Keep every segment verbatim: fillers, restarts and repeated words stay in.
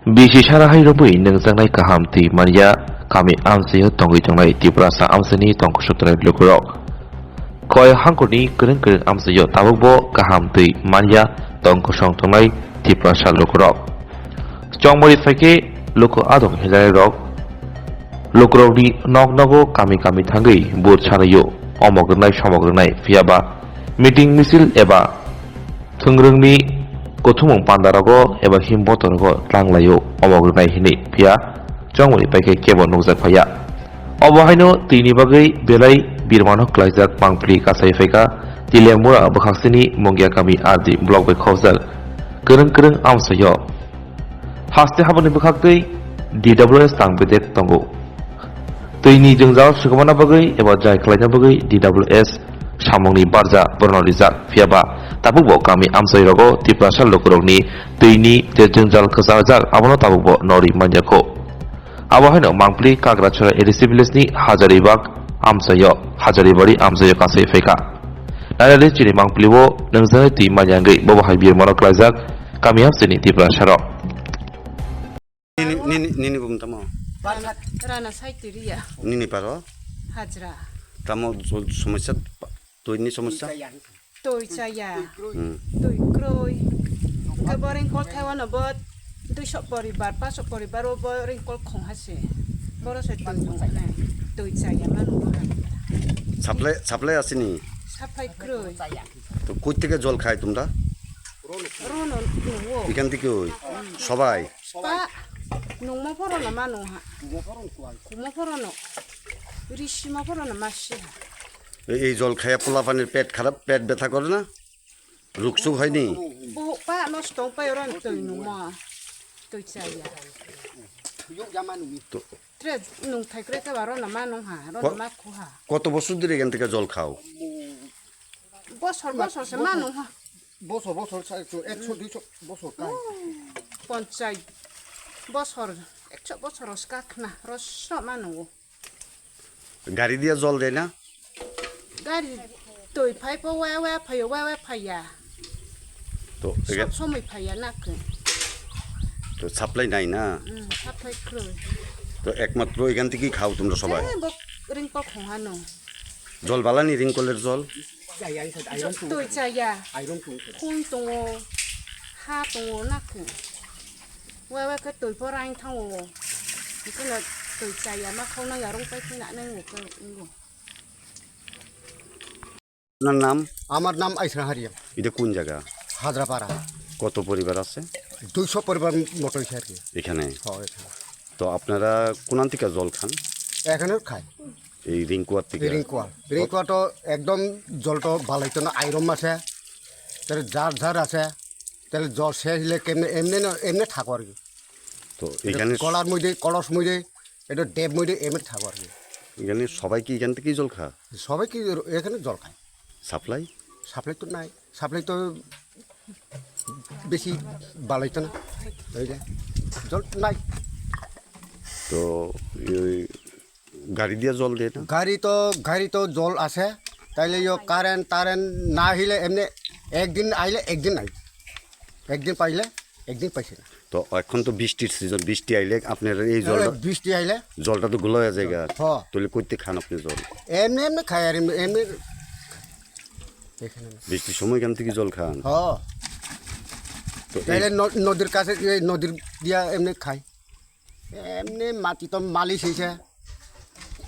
Bisi sara hai romwi nungjaknai kaham twi manya kami amchaio tongwi tongnai Tiprasa amchaini tongkosok tongnai lukurok. Koi hangkorni kwrwng kwrwng amchaio tabukbo kaham twi manya tongkosong tongnai Tiprasa lukurok. Chongmori phaikhe luku adong hinjanairok lukurokni nok nogo kami kami thangwi vote sanaio omok rwnai somok rwnai phiyaba meeting misil eba thwngrwngni kuthumung pandarogo eba himbotorago tlang laio omok rwnai hinwi phiya chongmani paikhe kebo nukjak phaiya. Obo haino twini bagwi belai birmano klaijak mangpili kasai phaikha Tiliamura bwkhaksini Mungia kami R D block bai khobjak kwrwng kwrwng amchaio. Haste habani bwkhaktwi D W S tang bedek tongo. Twini jwngjal swkmana bagwi eba jai khlaina bagwi D W S samungni barja borno rijak, phiyaba tabukbo kami amchairogo Tiprasa lukurokni twini je jwngjal kwchajak, abono tabukbo norwi manya kho. Abo haino mangpili Kagrachora A D C village ni Hazaribag amchaio, Hazaribari amchaio kasai phaikha. Nainani chini mangpilio nungjaknai twi manya wngwi bobo hai birmano klaijak kami amchaini Tiprasarok. Nini, nini, nini bum tamo? Rana, rana sai tiriya. Nini paro? Hajra. Tamo so-, somosya pa-, twi ni somosya? Twi chaya. Hmm. Twi kroi. Ke boring kol thaiwano bot duiso poribar, paso poribar o boring kol khong hase. Boro se twi nung khnai. Twi chaya manu. Supply, supply asini? Supply kroi. To koi theke jol khai tumra? Rono nuwo. Ikan theke oi. Sobai. Pa, nungmo phorono ma nungha. Kumo phorono. Risima phorono ma siha. Ei, ei jol khaya pola panir pet kharap, pet betha kore na? Ruksuk hoyni? Bo pa nosto tong pai oro twi nungmo. Twi chaya. To. Tre nung thai kre ke baro na ma nungha, ro na ma khuha. Koto bosor dhori ekan theke jol khao? Bosor, bosor se ma nungha. Bosor, bosor sa, ekso, duiso bosor kai. Ponchai bosor, ekso bosor os kakhna, rosso ma nungo. Gari dia jol de na? Gari twi phai po wa wa phai, wa wa phai ya. To, sob somoi phai ya na khe. To supply nai na? Hmm, supply kroi. To ekmatro ekan theke khao tumra sobai? Eh, bo ring kol khong hano. Jol balani ring koler jol? Twi chaya. Khung tongo, ha tongo na khe. Wa wa khe twi porang thango. Kino twi chaya ma khong na yarong pai khe na nang ngo khe ngo. আপনার নাম? আমার নাম আইসরা হারিয়াম। এটা কোন জায়গা? হাজরাপাড়া। কত পরিবার আছে? দুইশো পরিবার মতো হয়েছে আর কি। এখানে? হ্যাঁ, এখানে। তো আপনারা কোন থেকে জল খান? এখানেও খাই। এই রিংকুয়ার থেকে? রিংকুয়া। রিংকুয়া তো একদম জল তো ভালো হইতো না, আয়রন আছে, তাহলে জার জার আছে, তাহলে জল শেষ হলে কেমনে, এমনি না, এমনি থাকো আর কি। তো এখানে কলার মধ্যে, কলস মধ্যে, এটা ডেব মধ্যে এমনি থাকো আর কি। এখানে সবাই কি এখান থেকেই জল খায়? সবাই কি এর-, এখানে জল খায়। সাপ্লাই? সাপ্লাই তো নাই, সাপ্লাই তো বেশি বালাইতো না, তাই না? জল নাই। তো এই গাড়ি দিয়ে জল দেয় না? গাড়ি তো, গাড়ি তো জল আছে, তাইলে ইয়ো কারেন্ট টারেন্ট না হইলে এমনি একদিন আইলে একদিন নাই, একদিন পাইলে একদিন পাইছে না। তো এখন তো বৃষ্টির সিজন, বৃষ্টি আইলে আপনার এই জলটা, হ্যাঁ, বৃষ্টি আইলে জলটা তো ঘোলা হয়ে যায় গা। হ্যাঁ। তাহলে কইতে খান আপনি জল? এমনি এমনি খাই আর এমনি, এমনি এখানে না। বৃষ্টির সময় এখান থেকে জল খান? হ্যাঁ। তো এই তাইলে ন-, নদীর কাছে, এই নদীর দিয়া এমনি খাই। এমনি মাটি তো মালিশ হইছে,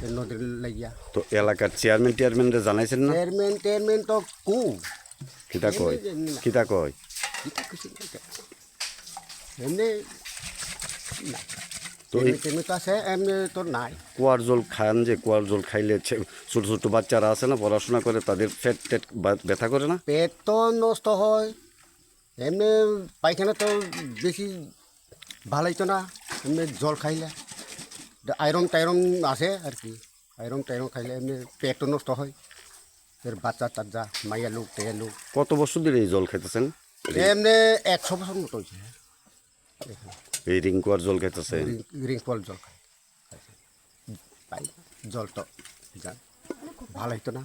এই নদীর লাগিয়া। তো এলাকার চেয়ারম্যান টেয়ারম্যানরে জানাইছেন না? চেয়ারম্যান টেয়ারম্যান তো কু? কিতা কয়? এমনি, এমনি না। কিতা কয়? কিতা কিছু নাই তো। এমনি না। তো এই এমনি টেমনি তো আছে, এমনি তো নাই। কুয়ার জল খান যে, কুয়ার জল খাইলে ছে-, ছোট ছোট বাচ্চারা আছে না, পড়াশোনা করে, তাদের পেট টেট বা-, ব্যথা করে না? পেট তো নষ্ট হয়, এমনি পায়খানা তো বেশি ভালো হইতো না, এমনি জল খাইলে। এটা আয়রন টায়রন আছে আর কি, আয়রন টায়রন খাইলে এমনি পেটও নষ্ট হয়। এর বাচ্চা টাচ্চা, মাইয়া লোক, টেয়া লোক। কত বছর ধরে এই জল খেতেছেন? এমনি একশো বছর মতো হয়েছে। এই রিংকুয়ার জল খেতেছেন? রিং-, রিংকুয়ার জল খাই। তাই জল তো যা ভালো হইতো না।